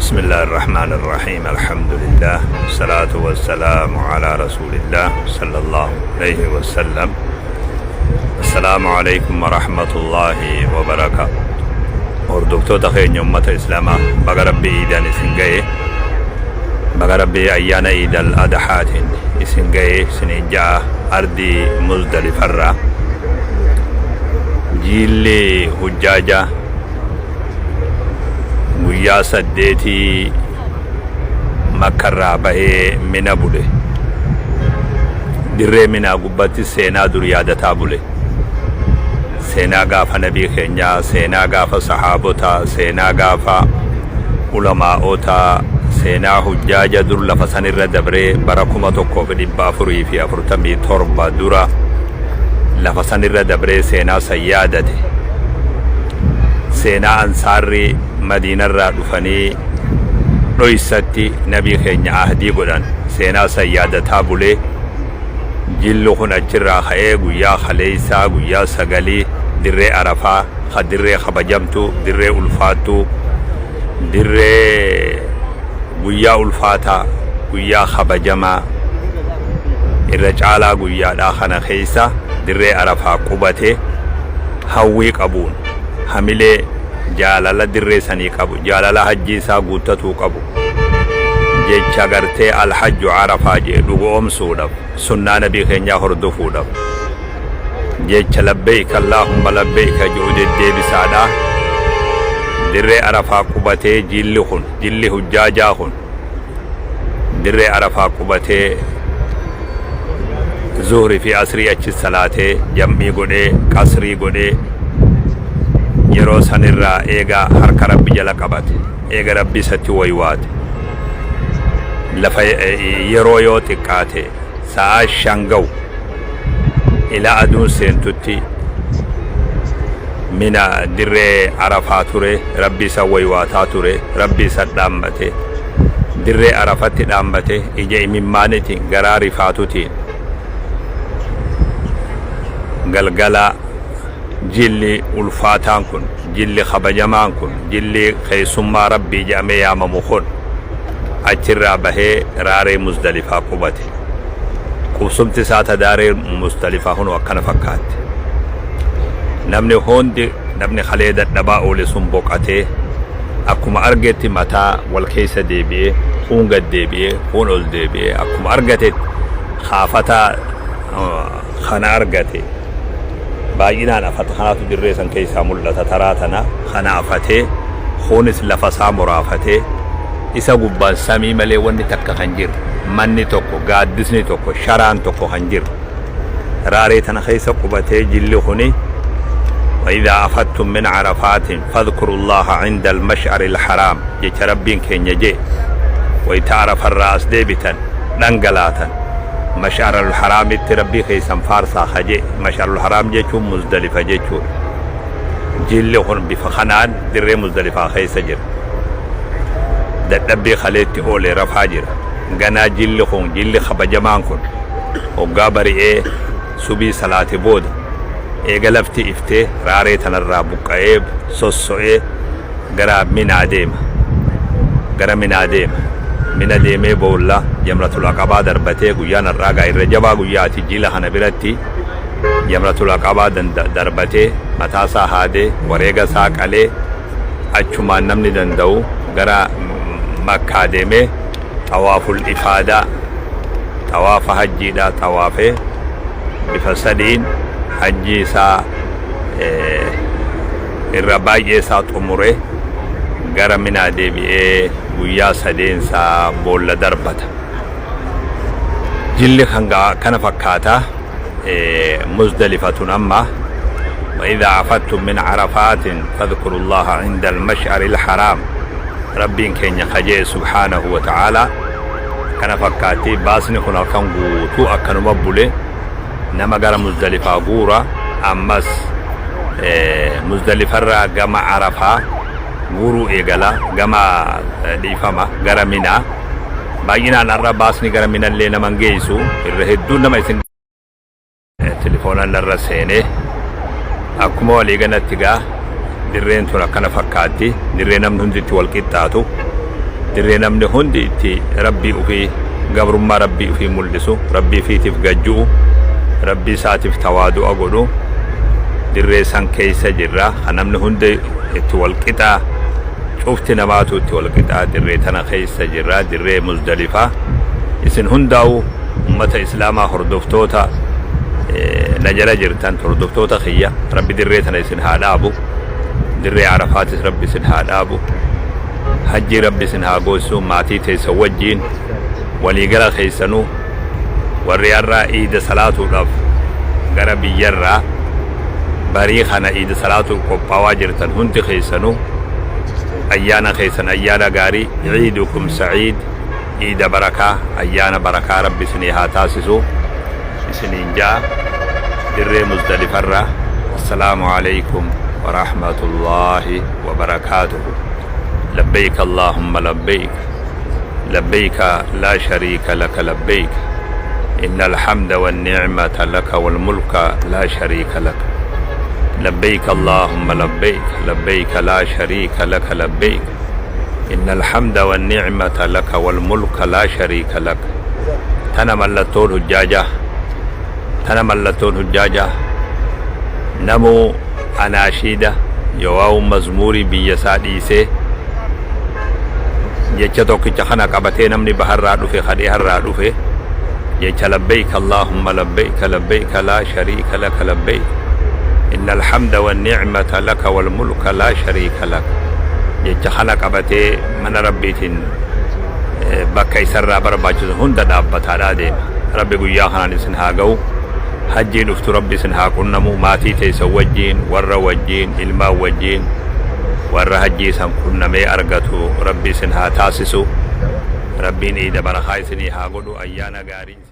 بسم الله الرحمن الرحيم الحمد لله والصلاة والسلام على رسول الله صلى الله عليه وسلم السلام عليكم ورحمة الله وبركاته. Hordoftoota keenya ummata Islaamaa, baga Rabbi iidaan isin ga'e, baga Rabbi ayyaana Iidal Adhaatiin isin ga'e isiniin ja'a. Ardii Muzdalifarraa jiilli hujjaajaa guyyaa 8 Makkarraa bahee Mina bule. Dirree Minaa gubbatti seenaa dur yaadataa bule. Seenaa gaafa nabii keenyaa, seenaa gaafa sahaabotaa, seenaa gaafa ulamaa'otaa, seenaa hujjaaja dur lafa sanirra dabree bara 1447 dura lafa sanirra dabree seenaa san yaadate. Seenaa ansaarri Madiinarraa dhufanii dhoysatti nabii keenya ahdii godhan seenaa san yaadataa bulee. Jilli kun achirraa ka'ee guyyaa kaleessaa guyyaa 9 dirree Arafaa ka dirree kabajamtuu, dirree ulfaattuu, dirree guyyaa ulfaataa, guyyaa kabajamaa irra caalaa guyyaadhaa kana keessa dirree Arafaa qubatee hawwii qabuun, hamilee jaalala dirree sanii qabu, jaalala hajjii isaa guuttatuu qabu, jecha gartee alhajju Arafaa jee dhugoomsuudhaaf, sunnaa nabii keenyaa hordofuudhaaf jecha labbeeyka allaahumma labbeeyka jedhu deddeebisaadha dirree Arafaa qubatee. Jilli kun, jilli hujjaajaa kun dirree Arafaa qubatee zuhri fi asrii achi salaatee, jam'ii godhee, qasrii godhee, yeroo sanirraa eega harka Rabbi jala qabate, eega Rabbi isatti waywaate, lafa yeroo yoo xiqqaate sa'aa 5 ga'u ila aduun seentutti Mina dirree Arafaa ture. Rabbi isa waywaataa ture, Rabbi isa dhaammate, dirree Arafatti dhaammate, ija imimmaanitiin, garaa rifaatutiin. Galgala jilli ulfaataan kun, jilli kabajamaan kun, jilli keessummaa Rabbii jedhamee yaamamu kun achirraa bahee raaree Muzdalifaa qubate. Qubsumti isaa ta daaree Muzdalifaa kun akkana fakkaatti. Namni hundi, namni kalee dadhabaa oole sun boqatee, akkuma argetti mataa wal keessa deebi'ee, kuun gad deebi'ee, kuun ol deebi'ee, akkuma argatetti kaafata kana argate. Baay'inaan afata kanaatu dirree san keessaa mul'ata. Taraa tana kana afatee, kuunis lafa isaa muraafatee, isa gubbaan samii malee wanni takka kan jiru, manni tokko, gaaddisni tokko, sharaan tokko kan jiru raaree tana keessa qubatee jilli kuni. وإذا أفضتم من عرفات فاذكروا الله عند المشعر الحرام jecha Rabbiin keenya jee, wayta Arafarraa as deebitan, dhangalaatan, مشعر الحرام itti Rabbii keessan faarsaa kaje. مشعر الحرام jechuun Muzdalifa jechuudha. Jilli kun bifa kanaan dirree Muzdalifaa keessa jira. Dadhabbii kaleetti oole rafaa jira. Ganaa jilli kun, jilli kabajamaan kun, hoggaa bari'ee subii salaate booda, eega lafti iftee, raaree tanarraa buqqa'ee sosso'ee gara Minaa deema. Gara Minaa deema. Mina deemee boolla Jamratul Aqabaa darbatee, guyyaan har'aa gaa irra jabaa guyyaati jila kana biratti, Jamratul Aqabaa darbatee, mataasaa haadee, wareega isaa qalee, achumaan namni danda'u gara Makkaa deemee xawaaful ifaadaa, xawaafa hajjiidhaa xawaafee, bifa sadiin hajjii isaa irra baay'ee isaa xumure, gara Minaa deebi'ee guyyaa sadeensaa boolla darbata. Jilli kan kana fakkaata. Muzdalifatun amma وإذا أفضتم من عرفات فاذكروا الله عند المشعر الحرام Rabbiin keenya kajee سبحانه وتعالى kana fakkaatti. Baasni kun halkan guutuu akkanuma bule. Nama gara Muzdalifaa guura, ammas Muzdalifarraa gama Arafaa guuruu eegala, gama dhiifama gara Minaa. Baay'inaan har'a baasni gara Minallee naman geessu irra hedduun nama isin telefoonaan narra seenee. Akkuma walii galatti gaa dirreen tun akkana fakkaatti, dirree namni hundi itti wal qixxaatu. Dirree namni hundi itti Rabbii ufii gabrummaa Rabbii ufii mul'isu, Rabbii ifiitiif gad ju'u, Rabbii isaatiif tawaadu'a godhu, dirree san keeysa jirra. Ka namni hundi itti wal qixaa, cufti namaatuu itti wal qixaa, dirree tana keeysa jirra, dirree Muzdalifaa. Isin hundaa'u ummata Islaamaa hordoftoota na jala jirtan, hordoftoota kiyya, Rabbi dirree tana isin haa dhaabu. Dirree Arafaatis Rabbi isin haa dhaabu. Hajjii Rabbi isin haa goosisu maatii teessan wajjiin walii gala keessanuu warri har'a iida salaatuudhaaf gara biyyarraa barii kana iida salaatuuf qophaawaa jirtan hundi keessanuu ayyaana keessan ayyaana gaarii ciidukum sa'iid iida barakaa ayyaana barakaa Rabbi isinii haa taasisu isiniin ja'a dirree Muzdalifarraa assalaamu aleykum warahmatullaahi wabarakaatuhu labbayk allaahumma labbayk labbayka laa shariika laka labbayk inna alhamda wanni'mata laka walmulka laa shariika lak labbayk allaahumma labbayk labbayka laa shariika laka labbayk inna alhamda wanni'mata laka walmulka laa shariika lak. Tana mallattoon hujjaajaa. Tana mallattoon hujjaajaa. Namuu anaashiida yookaan mazmuurii biyya isaa dhiisee jecha tokkicha kana qabatee namni baharraa dhufe ka dhiharraa dhufe jecha labbayka allaahumma labbayka labbayka laa shariika laka labbayk inna alhamda wanni'mata laka walmulka laa shariika lak jecha kana qabatee mana rabbiitiin bakka isarraa barbaachisu hunda dhaabbataadhaa deema. Rabbi guyyaa kanaan isin haa ga'u. Hajjii dhuftu Rabbi isin haa qunnamu. Maatii teessan wajjiin, warra wajjiin, ilmaan wajjiin warra hajjii san qunnamee argatu Rabbi isin haa taasisu. Rabbiin iida barakaa isinii haa godhu. Ayyaana gaarii.